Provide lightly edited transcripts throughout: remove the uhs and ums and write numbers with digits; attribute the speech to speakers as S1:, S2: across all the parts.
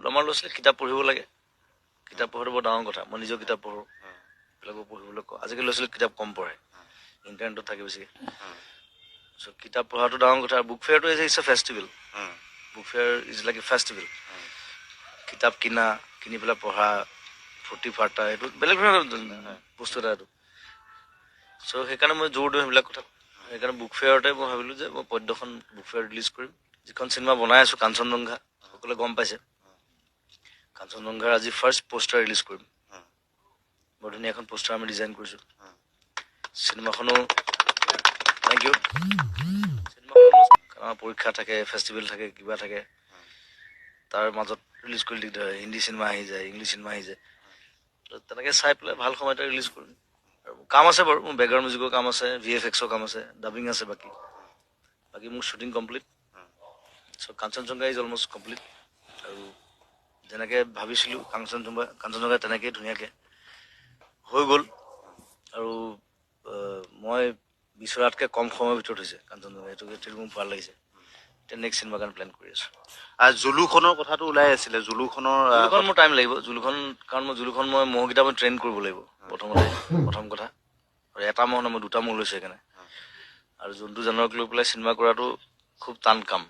S1: আমাৰ ল'ৰা ছোৱালী কিতাপ পঢ়িব লাগে। কিতাপ পঢ়াটো বৰ ডাঙৰ কথা। মই নিজেও কিতাপ পঢ়োঁ, এইবিলাকো পঢ়িবলৈ কওঁ। আজিকালি ল'ৰা ছোৱালী কিতাপ কম পঢ়ে, ইণ্টাৰনেটত থাকে বেছিকৈ। চ' কিতাপ পঢ়াটো ডাঙৰ কথা। বুক ফেয়াৰটো is a festival. Book fair is like a festival. কিতাপ কিনা, কিনি পেলাই পঢ়া, ফূৰ্তি ফাৰ্তা, এইটো বেলেগ ধৰণৰ বস্তু এটা এইটো। চ' সেইকাৰণে মই জোৰ দিওঁ সেইবিলাক কথাত। সেইকাৰণে বুক ফেয়াৰতে মই ভাবিলোঁ যে মই পদ্যখন বুক ফেয়াৰ ৰিলিজ কৰিম। যিখন চিনেমা বনাই আছোঁ কাঞ্চনজংঘা, সকলোৱে গম পাইছে। কাঞ্চনজংঘাৰ আজি ফাৰ্ষ্ট পোষ্টাৰ ৰিলিজ কৰিম। বৰ ধুনীয়া এখন পোষ্টাৰ আমি ডিজাইন কৰিছোঁ। চিনেমাখনো, thank U. চিনেমাখনো আমাৰ পৰীক্ষা থাকে, ফেষ্টিভেল থাকে, কিবা থাকে, তাৰ মাজত ৰিলিজ কৰি দিগদাৰ হয়। হিন্দী চিনেমা আহি যায়, ইংলিছ চিনেমা আহি যায়। তেনেকৈ চাই পেলাই ভাল সময়তে ৰিলিজ কৰিম। আৰু কাম আছে বাৰু, মোৰ বেকগ্ৰাউণ্ড মিউজিকৰ কাম আছে, ভিএফএক্সৰ কাম আছে, ডাবিং আছে, বাকী বাকী মোৰ shooting complete. So Kanchenjunga is almost complete. আৰু যেনেকৈ ভাবিছিলোঁ কাঞ্চনজংঘা তেনেকেই ধুনীয়াকৈ হৈ গ'ল। আৰু মই বিচৰাতকৈ কম সময়ৰ ভিতৰত হৈছে কাঞ্চনজংঘা। সেইটো মোৰ ভাল লাগিছে। এতিয়া নেক্সট চিনেমা কাৰণে প্লেন কৰি আছোঁ।
S2: জুলুখনৰ কথাটো ওলাই আছিলে, জুলুখনৰ
S1: জুলুখন মোৰ টাইম লাগিব। জুলুখন, কাৰণ মই জুলুখন মই মহকেইটা মই ট্ৰেইন কৰিব লাগিব প্ৰথমতে, প্ৰথম কথা। আৰু এটা মহ নহয়, মই দুটা মহ লৈছোঁ সেইকাৰণে। আৰু জন্তু জানোৱাৰক লৈ পেলাই চিনেমা কৰাটো খুব টান কাম,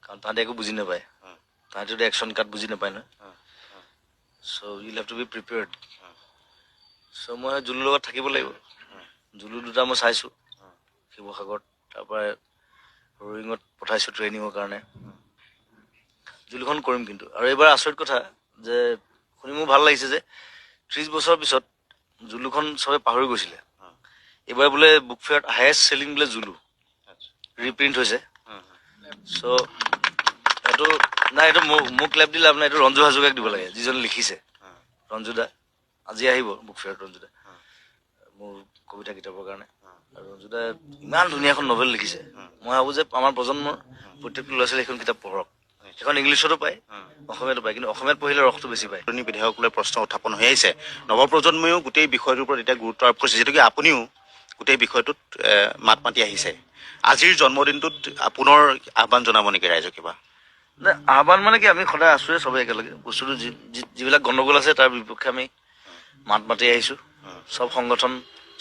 S1: কাৰণ তাহাঁতি একো বুজি নাপায়। তাহাঁতিতো একশ্যন কাট বুজি নাপায় নহয়। So you have to be prepared. So মই জুলুৰ লগত থাকিব লাগিব। জুলু দুটা মই চাইছোঁ শিৱসাগৰত, তাৰপৰা ৰয়িঙত পঠাইছোঁ ট্ৰেইনিঙৰ কাৰণে। জুলুখন কৰিম কিন্তু। আৰু এইবাৰ আচৰিত কথা যে শুনি মোৰ ভাল লাগিছে যে 30 বছৰৰ পিছত জুলুখন চবে পাহৰি গৈছিলে। এইবাৰ বোলে বুক ফেয়াৰত হায়েষ্ট চেলিং বোলে জুলু ৰিপ্ৰিণ্ট হৈছে। চ' এইটো নাই, এইটো মোক ক্লেপ দিলে আপোনাৰ, এইটো ৰঞ্জু হাজৰিকাক দিব লাগে, যিজন লিখিছে। ৰঞ্জু দা আজি আহিব বুক ফেয়াৰত। ৰঞ্জু দা মোৰ কবিতা কিতাপৰ কাৰণে। আৰু ৰঞ্জু দাই ইমান ধুনীয়া এখন নভেল লিখিছে। মই ভাবোঁ যে আমাৰ প্ৰজন্মৰ প্ৰত্যেকটো ল'ৰা ছোৱালী সেইখন কিতাপ পঢ়ক। সেইখন ইংলিছতো পায়, অসমীয়াতো পায়, কিন্তু অসমীয়াত পঢ়িলে ৰসটো বেছি পায়।
S2: বিধেয়ক লৈ প্ৰশ্ন উত্থাপন হৈ আহিছে। নৱপ্ৰজন্মইও গোটেই বিষয়টোৰ ওপৰত এতিয়া গুৰুত্ব আৰোপ কৰিছে, যিহেতুকে আপুনিও গোটেই বিষয়টোত মাত মাতি আহিছে। আজিৰ জন্মদিনটোত পুনৰ আহ্বান জনাব নেকি ৰাইজক কিবা?
S1: নাই, আহ্বান মানে কি, আমি সদায় আছোৱে চবেই একেলগে। বস্তুটো যিবিলাক গণ্ডগোল আছে তাৰ বিপক্ষে আমি মাত মাতি আহিছোঁ। চব সংগঠন,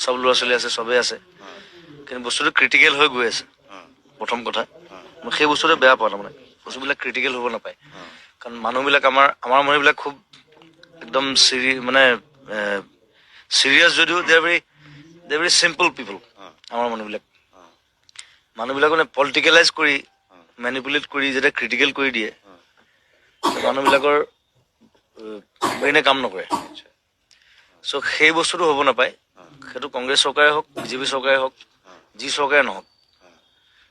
S1: চব ল'ৰা ছোৱালী আছে, চবেই আছে। কিন্তু বস্তুটো ক্ৰিটিকেল হৈ গৈ আছে, প্ৰথম কথা। মই সেই বস্তুটো বেয়া পাওঁ, তাৰমানে বস্তুবিলাক ক্ৰিটিকেল হ'ব নাপায়। কাৰণ মানুহবিলাক আমাৰ মানুহবিলাক খুব একদম মানে চিৰিয়াছ যদিও they very simple people. আমাৰ মানুহবিলাক মানে পলিটিকেলাইজ কৰি, মেনিপুলেট কৰি যেতিয়া ক্ৰিটিকেল কৰি দিয়ে, মানুহবিলাকৰ ব্ৰেইনে কাম নকৰে। চ' সেই বস্তুটো হ'ব নাপায়। সেইটো কংগ্ৰেছ চৰকাৰে হওক, বিজেপি চৰকাৰে হওক, যি চৰকাৰে নহওক,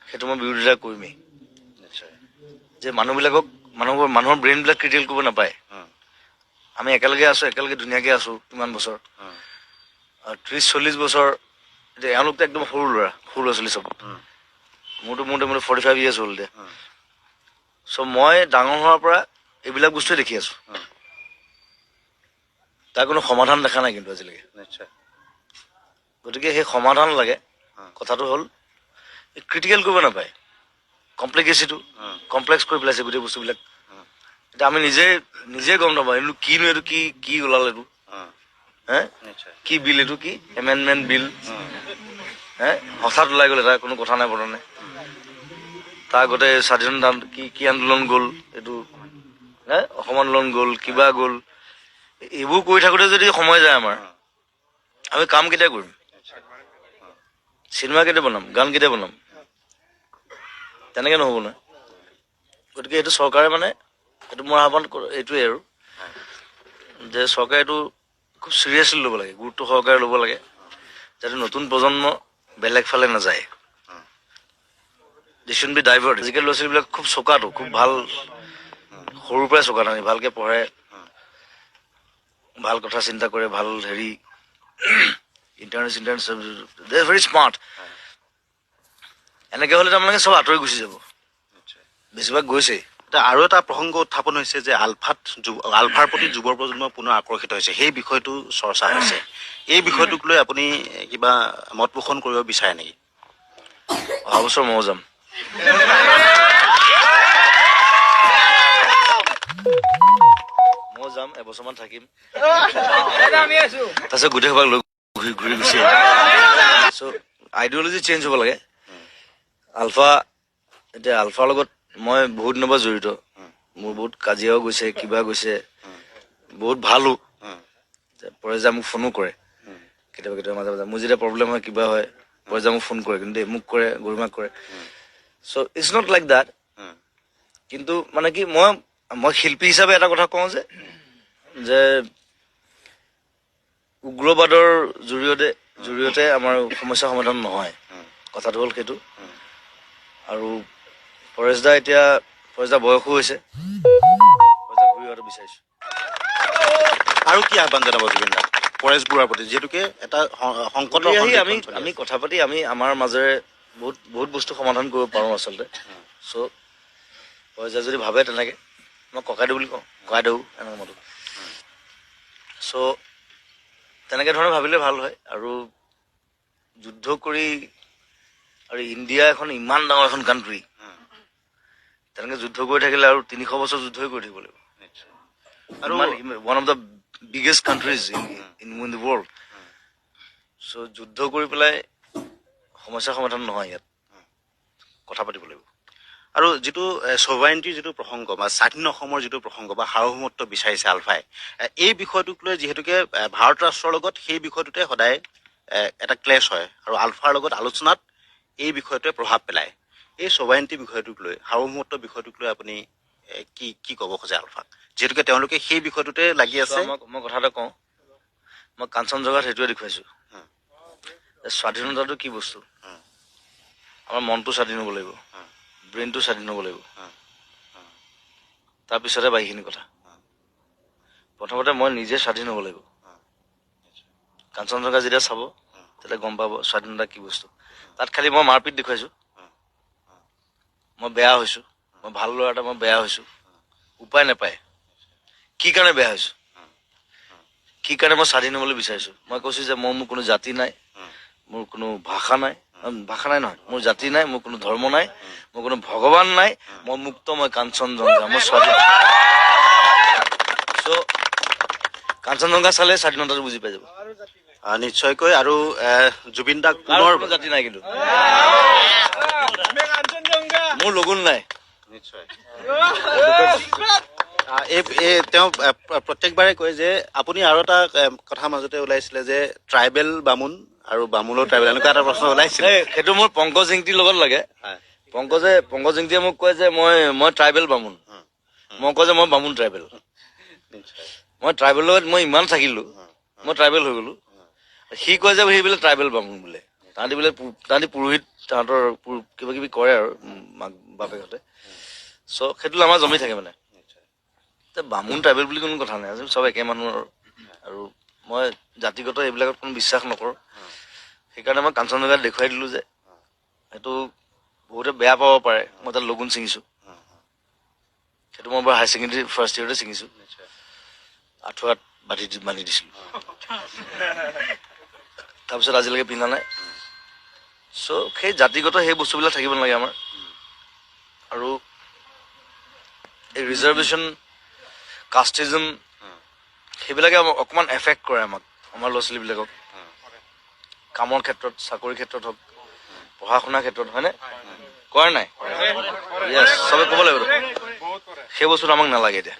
S1: সেইটো মই বিৰোধিতা কৰিমেই। যে মানুহবিলাকক, মানুহৰ ব্ৰেইনবিলাক ক্ৰিটিকেল কৰিব নাপায়। আমি একেলগে আছোঁ, একেলগে ধুনীয়াকৈ আছোঁ ইমান বছৰ, 30-40 বছৰ। এতিয়া এওঁলোকতো একদম সৰু ল'ৰা, সৰু ল'ৰা ছোৱালী চব। মোৰতো 45 ইয়াৰ্ছ হ'ল এতিয়া। চ' মই ডাঙৰ হোৱাৰ পৰা এইবিলাক বস্তুৱে দেখি আছোঁ। তাৰ কোনো সমাধান দেখা নাই কিন্তু আজিলৈকে। গতিকে সেই সমাধান লাগে। কথাটো হ'ল ক্ৰিটিকেল কৰিব নাপায়। কমপ্লিকেচিটো কমপ্লেক্স কৰি পেলাইছে গোটেই বস্তুবিলাক। এতিয়া আমি নিজে নিজে গম নাপাওঁ এইটো কিনো, এইটো কি কি ওলাল এইটো, হে কি বিল, এইটো কি এমেণ্ডমেণ্ট বিল, হে হঠাৎ ওলাই গ'ল এটা, কোনো কথা নাই বতৰা নাই। তাৰ আগতে স্বাধীনতা কি কি আন্দোলন গ'ল, এইটো হে অসম আন্দোলন গ'ল, কিবা গ'ল। এইবোৰ কৰি থাকোঁতে যদি সময় যায় আমাৰ, আমি কাম কেতিয়া কৰিম? চিনেমা কেতিয়া বনাম, গান কেতিয়া বনাম? তেনেকে নহ'ব নহয়। গতিকে এইটো চৰকাৰে মানে এইটো মোৰ আহ্বান এইটোৱেই আৰু যে চৰকাৰে এইটো খুব চিৰিয়াছলি ল'ব লাগে, গুৰুত্ব সহকাৰে ল'ব লাগে, যাতে নতুন প্ৰজন্ম বেলেগ ফালে নাযায়। They should be divert. আজিকালি ল'ৰা ছোৱালীবিলাক খুব চোকাটো, খুব ভাল, সৰুৰ পৰাই চোকা, তাৰমানে ভালকে পঢ়ে, ভাল কথা চিন্তা কৰে, ভাল হেৰি internet, they are very smart. এনেকৈ হ'লে তাৰমানে চব আঁতৰি গুচি যাব, বেছিভাগ গৈছেই।
S2: আৰু এটা প্ৰসংগ উত্থাপন হৈছে যে আলফাৰ প্ৰতি যুৱ প্ৰজন্ম পুনৰ আকৰ্ষিত হৈছে, সেই বিষয়টো চৰ্চা হৈছে। এই বিষয়টোক লৈ আপুনি কিবা মত পোষণ কৰিব বিচাৰে নেকি?
S1: অহা বছৰ ময়ো যাম। মই যাম, এবছৰমান থাকিম, তাৰপিছত গোটেই সোপাক লৈ ঘূৰি ঘূৰি গুচি আহিম। চ' আইডিঅলজি চেঞ্জ হ'ব লাগে। আলফা, এতিয়া আলফাৰ লগত মই বহুত দিনৰ পৰা জড়িত। মোৰ বহুত কাজিয়াও গৈছে, কিবা গৈছে, বহুত ভালো। পৰেশ দা মোক ফোনো কৰে কেতিয়াবা কেতিয়াবা, মাজে মাজে। মোৰ যেতিয়া প্ৰব্লেম হয়, কিবা হয়, পৰেশ দা মোক ফোন কৰে কিন্তু দেই, মোক কৰে, গৰিমাক কৰে। So it's not like that. কিন্তু মানে কি, মই শিল্পী হিচাপে এটা কথা কওঁ যে উগ্ৰবাদৰ জৰিয়তে আমাৰ সমস্যা সমাধান নহয়। কথাটো হ'ল সেইটো। আৰু পৰেশ দা, এতিয়া পৰেশ দা বয়সো হৈছে, পৰেশ দা ঘূৰি অহাটো বিচাৰিছোঁ।
S2: আৰু কি আহ্বান জনাব জুবিন দাক, পৰেশ বৰুৱাৰ প্ৰতি, যিহেতুকে এটা সংকটৰ
S1: ঘূৰি আহি আমি
S2: সন্ধিক্ষণ চলি
S1: আমি
S2: আছে?
S1: কথা পাতি আমি আমাৰ মাজেৰে বহুত বহুত বস্তু সমাধান কৰিব পাৰোঁ আচলতে। চ' পৰেশ দা যদি ভাবে তেনেকে, মই ককাইদেউ বুলি কওঁ, ককাইদেউ এনেকৈ মাতো। চ' তেনেকে ধৰণে ভাবিলে ভাল হয়। আৰু যুদ্ধ কৰি, আৰু ইণ্ডিয়া এখন ইমান ডাঙৰ এখন কাণ্ট্ৰি, তেনেকে যুদ্ধ কৰি থাকিলে আৰু 300 বছৰ যুদ্ধই কৰি থাকিব লাগিব।
S2: আৰু
S1: আৰু one of the biggest countries in the world. So যুদ্ধ কৰি পেলাই সমস্যা সমাধান নহয় ইয়াত, কথা পাতিব লাগিব।
S2: আৰু যিটো ছভাৰেইনটিৰ যিটো প্ৰসংগ বা স্বাধীন অসমৰ যিটো প্ৰসংগ বা সাৰ্বভৌমত্ব বিচাৰিছে আলফাই, এই বিষয়টোক লৈ যিহেতুকে ভাৰত ৰাষ্ট্ৰৰ লগত সেই বিষয়টোতে সদায় এটা ক্লেছ হয় আৰু আলফাৰ লগত আলোচনাত এই বিষয়টোৱে প্ৰভাৱ পেলায়। এই ছভাৰেইনটি বিষয়টোক লৈ, সাৰ্বভৌমত্ব বিষয়টোক লৈ আপুনি কি কি ক'ব খোজে আলফাক, যিহেতুকে তেওঁলোকে সেই বিষয়টোতে লাগি আছে?
S1: মই কথা এটা কওঁ, মই কাঞ্চনজংঘাত সেইটোৱে দেখুৱাইছোঁ যে স্বাধীনতাটো কি বস্তু। আমাৰ মনটো স্বাধীন হ'ব লাগিব, ব্ৰেইনটো স্বাধীন হ'ব লাগিব, তাৰপিছতহে বাকীখিনি কথা। প্ৰথমতে মই নিজে স্বাধীন হ'ব লাগিব। কাঞ্চনজংঘা যেতিয়া চাব, তেতিয়া গম পাব স্বাধীনতা কি বস্তু। তাত খালি মই মাৰপিট দেখুৱাইছোঁ, মই বেয়া হৈছোঁ, মই ভাল ল'ৰা এটা, মই বেয়া হৈছোঁ, উপায় নাপায়। কি কাৰণে বেয়া হৈছোঁ, কি কাৰণে মই স্বাধীন হ'বলৈ বিচাৰিছোঁ। মই কৈছোঁ যে মোৰ কোনো জাতি নাই, মোৰ কোনো ভাষা নাই, ভাষা নাই নহয়, মোৰ জাতি নাই, মোৰ কোনো ধৰ্ম নাই, মোৰ কোনো ভগৱান নাই। মই মুক্ত, মই কাঞ্চনজংঘা, মই স্বাধীন। চ' কাঞ্চনজংঘা চালে স্বাধীনতাটো বুজি পাই যাব।
S2: নিশ্চয়কৈ। আৰু জুবিন দাক
S1: কাৰো
S2: পুনৰ
S1: কোনো জাতি নাই, কিন্তু মোৰ লগুণ নাই।
S2: নিশ্চয়। এই তেওঁ প্ৰত্যেকবাৰে কয় যে আপুনি আৰু এটা কথা মাজতে ওলাইছিলে যে ট্ৰাইবেল বামুণ আৰু বামুণৰ ট্ৰাইবেল, এনেকুৱা এটা প্ৰশ্ন ওলাইছিলে।
S1: এই, সেইটো মোৰ পংকজ ইংতিৰ লগত লাগে। পংকজ ইংতিয়ে মোক কয় যে মই ট্ৰাইবেল বামুণ। মই কওঁ যে মই বামুণ ট্ৰাইবেল। মই ট্ৰাইবেলৰ লগত মই ইমান থাকিলো, মই ট্ৰাইবেল হৈ গলো। সি কয় যে সি বোলে ট্ৰাইবেল বামুণ বোলে, তাহাঁতি বোলে তাহাঁতি পুৰোহিত, তাহাঁতৰ কিবা কিবি কৰে আৰু মাক বাপেকহঁতে। চ' সেইটো আমাৰ জমি থাকে মানে। তে বামুণ ট্ৰাইবেল বুলি কোনো কথা নাই, আজি চব একে মানুহ। আৰু মই জাতিগত এইবিলাকত কোনো বিশ্বাস নকৰোঁ। সেইকাৰণে মই কাঞ্চনজংঘাত দেখুৱাই দিলোঁ যে সেইটো বহুতে বেয়া পাব পাৰে, মই তাত লগুণ ছিঙিছোঁ। সেইটো মই বাৰু হায়াৰ ছেকেণ্ডেৰী ফাৰ্ষ্ট ইয়েৰতে ছিঙিছোঁ, আঁঠুৱাত বান্ধি দিছিলোঁ। তাৰপিছত আজিলৈকে পিন্ধা নাই। চ' সেই জাতিগত সেই বস্তুবিলাক থাকিব নালাগে আমাৰ। আৰু এই ৰিজাৰ্ভেশ্যন, কাষ্টিজম, সেইবিলাকে আমাক অকণমান এফেক্ট কৰে, আমাক, আমাৰ ল'ৰা ছোৱালীবিলাকক, কামৰ ক্ষেত্ৰত, চাকৰিৰ ক্ষেত্ৰত হওক, পঢ়া শুনাৰ ক্ষেত্ৰত, হয়নে? কৰে নাই? য়েছ, চবে ক'ব লাগিব। সেই বস্তুটো আমাক নালাগে এতিয়া।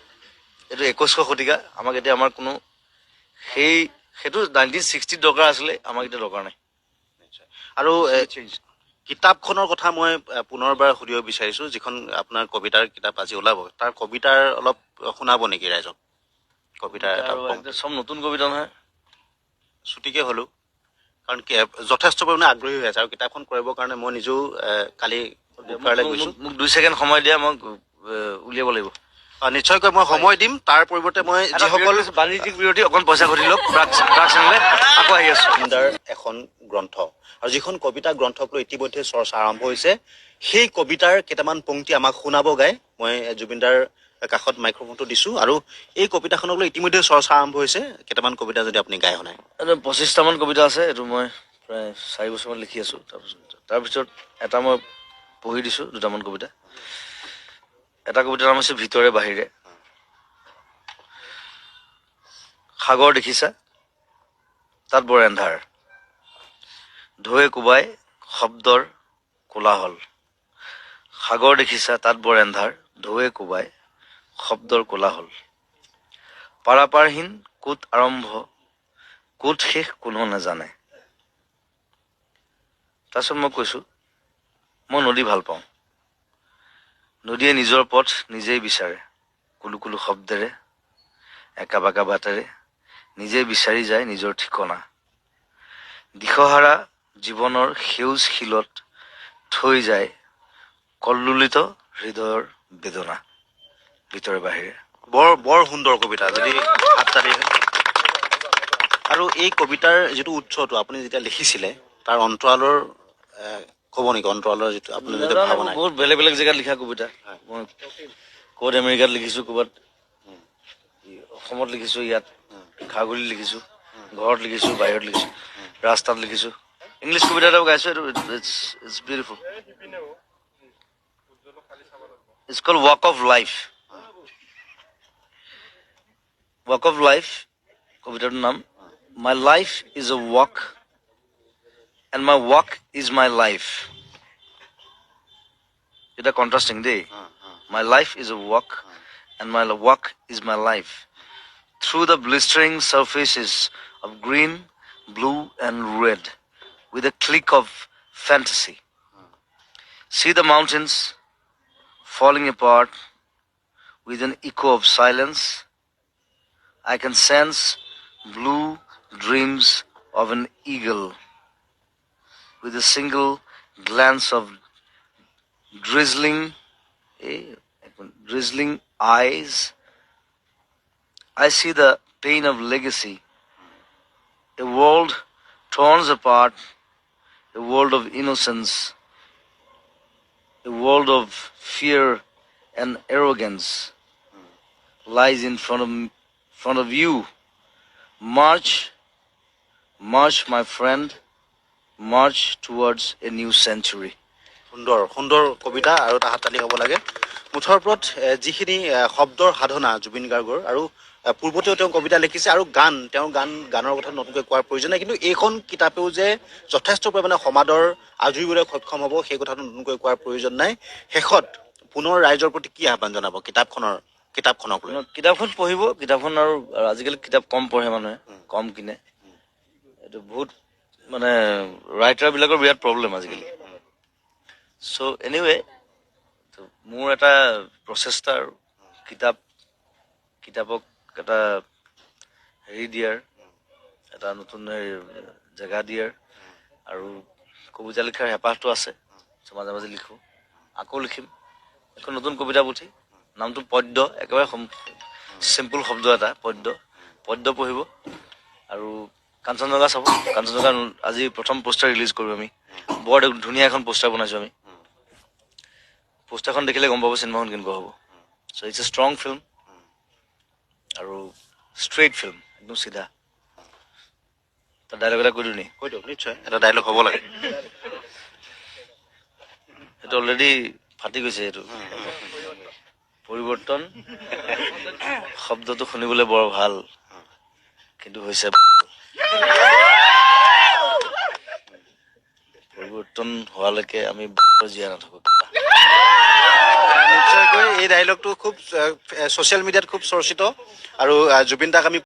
S1: এইটো 21শ শতিকা, আমাক এতিয়া আমাৰ কোনো সেইটো 1960ত দৰকাৰ আছিলে, আমাক এতিয়া দৰকাৰ নাই।
S2: আৰু কিতাপখনৰ কথা মই পুনৰবাৰ সুধিব বিচাৰিছো, যিখন আপোনাৰ কবিতাৰ কিতাপ আজি ওলাব, তাৰ কবিতাৰ অলপ শুনাব নেকি ৰাইজক, কবিতাৰ এটা
S1: আৰু
S2: পংক্তি?
S1: চব নতুন কবিতা নহয়।
S2: ছুটিকে হ'লেও, কাৰণ কি, যথেষ্ট পৰিমাণে আগ্ৰহী হৈ আছে আৰু কিতাপখন কৰিবৰ কাৰণে মই নিজেও কালি বুকফেয়াৰলৈ গৈছো।
S1: মোক 2 ছেকেণ্ড সময় দিয়া, মই উলিয়াব লাগিব।
S2: নিশ্চয়কৈ মই সময় দিম। তাৰ পৰিৱৰ্তে মই যিসকল
S1: বাণিজ্যিক বিৰতি, অকণ পইচা ঘটি লওক, প্ৰাগ চেনেলে আকৌ আহি আছো।
S2: জুবিনদাৰ এখন গ্ৰন্থ আৰু যিখন কবিতা গ্ৰন্থক লৈ ইতিমধ্যে চৰ্চা আৰম্ভ হৈছে, সেই কবিতাৰ কেইটামান পংক্তি আমাক শুনাব গাই। মই জুবিনদাৰ কাষত মাইক্ৰফোনটো দিছো আৰু এই কবিতাখনক লৈ ইতিমধ্যে চৰ্চা আৰম্ভ হৈছে। কেইটামান কবিতা যদি আপুনি গাই শুনায়।
S1: এইটো 25টামান কবিতা আছে। এইটো মই প্ৰায় 4 বছৰমান লিখি আছোঁ। তাৰপিছত এটা মই পঢ়ি দিছোঁ, দুটামান কবিতা। এটা কবিতাৰ নাম হৈছে ভিতৰে বাহিৰে। সাগৰ দেখিছা, তাত বৰ এন্ধাৰ, ঢৌৱে কোবাই শব্দৰ কোলাহল। সাগৰ দেখিছা, তাত বৰ এন্ধাৰ, ঢৌৱে কোবাই শব্দৰ কোলাহল। পাৰাপাৰহীন, ক'ত আৰম্ভ ক'ত শেষ কোনো নাজানে। তাৰপিছত মই কৈছোঁ, মই নদী ভাল পাওঁ। নদীয়ে নিজৰ পথ নিজেই বিচাৰে, কুলু কুলু শব্দেৰে, একা বাঁকা বাটেৰে নিজে বিচাৰি যায় নিজৰ ঠিকনা। দিশহাৰা জীৱনৰ সেউজ শিলত থৈ যায় কল্লোলিত হৃদয়ৰ বেদনা, ভিতৰে বাহিৰে।
S2: বৰ বৰ সুন্দৰ কবিতা, যদি হাত তালি। আৰু এই কবিতাৰ যিটো উৎসটো আপুনি যেতিয়া লিখিছিলে, তাৰ অন্তৰালৰ ক'ব নেকি? অন্তৰালৰ যিটো আপুনি যিটো ভাৱনা।
S1: বহুত বেলেগ বেলেগ জেগাত লিখা কবিতা। মই ক'ত আমেৰিকাত লিখিছোঁ, ক'ৰবাত অসমত লিখিছোঁ, ইয়াত খাৰঘুলিত লিখিছোঁ, ঘৰত লিখিছোঁ, বাহিৰত লিখিছোঁ, ৰাস্তাত লিখিছোঁ। ইংলিছ কবিতা এটাও গাইছোঁ। এইটো it's beautiful, it's called Walk of Life. Walk of Life কবিতাটোৰ নাম। My life is a walk and my walk is my life. এটা কণ্ট্ৰাষ্টিং দেই। My life is a walk and my walk is my life. Through the blistering surfaces of green, blue, and red, with a click of fantasy. See the mountains falling apart with an echo of silence. I can sense blue dreams of an eagle with a single glance of drizzling eyes. I see the pain of legacy, a world torn apart, a world of innocence, a world of fear and arrogance lies in front of you. March, march, my friend, march towards a new century.
S2: সুন্দৰ সুন্দৰ কবিতা আৰু এটা হাত তালি হ'ব লাগে। মুঠৰ ওপৰত যিখিনি শব্দৰ সাধনা জুবিন গাৰ্গৰ, আৰু পূৰ্বতেও তেওঁ কবিতা লিখিছে আৰু গান, তেওঁৰ গানৰ কথা নতুনকৈ কোৱাৰ প্ৰয়োজন নাই। কিন্তু এইখন কিতাপেও যে যথেষ্ট পৰিমাণে সমাদৰ আজুৰিবলৈ সক্ষম হ'ব, সেই কথাটো নতুনকৈ কোৱাৰ প্ৰয়োজন নাই। শেষত পুনৰ ৰাইজৰ প্ৰতি কি আহ্বান জনাব কিতাপখনক লৈ?
S1: কিতাপখন পঢ়িব। কিতাপখন আৰু আজিকালি কিতাপ কম পঢ়ে মানুহে, কম কিনে। এইটো বহুত মানে ৰাইটাৰ বিলাকৰ বিৰাট প্ৰব্লেম আজিকালি। চ' এনিৱে, মোৰ এটা প্ৰচেষ্টা আৰু কিতাপক এটা হেৰি দিয়াৰ, এটা নতুন হেৰি জেগা দিয়াৰ, আৰু কবিতা লিখাৰ হেঁপাহটো আছে। চ' মাজে মাজে লিখোঁ, আকৌ লিখিম এখন নতুন কবিতা পুথি। নামটো পদ্য, একেবাৰে চিম্পুল শব্দ এটা, পদ্য। পদ্য পঢ়িব আৰু কাঞ্চনজংঘা চাব। কাঞ্চনজংঘা আজি প্ৰথম পোষ্টাৰ ৰিলিজ কৰিম আমি। বৰ ধুনীয়া এখন পোষ্টাৰ বনাইছোঁ আমি। পোষ্টাৰখন দেখিলে গম পাব চিনেমাখন কেনেকুৱা হ'ব। So it's a strong film আৰু ষ্ট্ৰেইট ফিল্ম, একদম চিধা। তাৰ ডাইলগ এটা কৈ দিওঁ নি?
S2: কৈ দিয়ক, নিশ্চয় এটা ডাইলগ হ'ব লাগে।
S1: সেইটো অলৰেডি ফাটি গৈছে। সেইটো পৰিৱৰ্তন শব্দটো শুনিবলৈ বৰ ভাল, কিন্তু হৈছে পৰিৱৰ্তন হোৱালৈকে আমি জীয়াই নাথাকো।
S2: নিশ্চয়কৈ এই ডাইলগটো খুব ছ'চিয়েল মিডিয়াত খুব চৰ্চিত আৰু জুবিন দাক আমি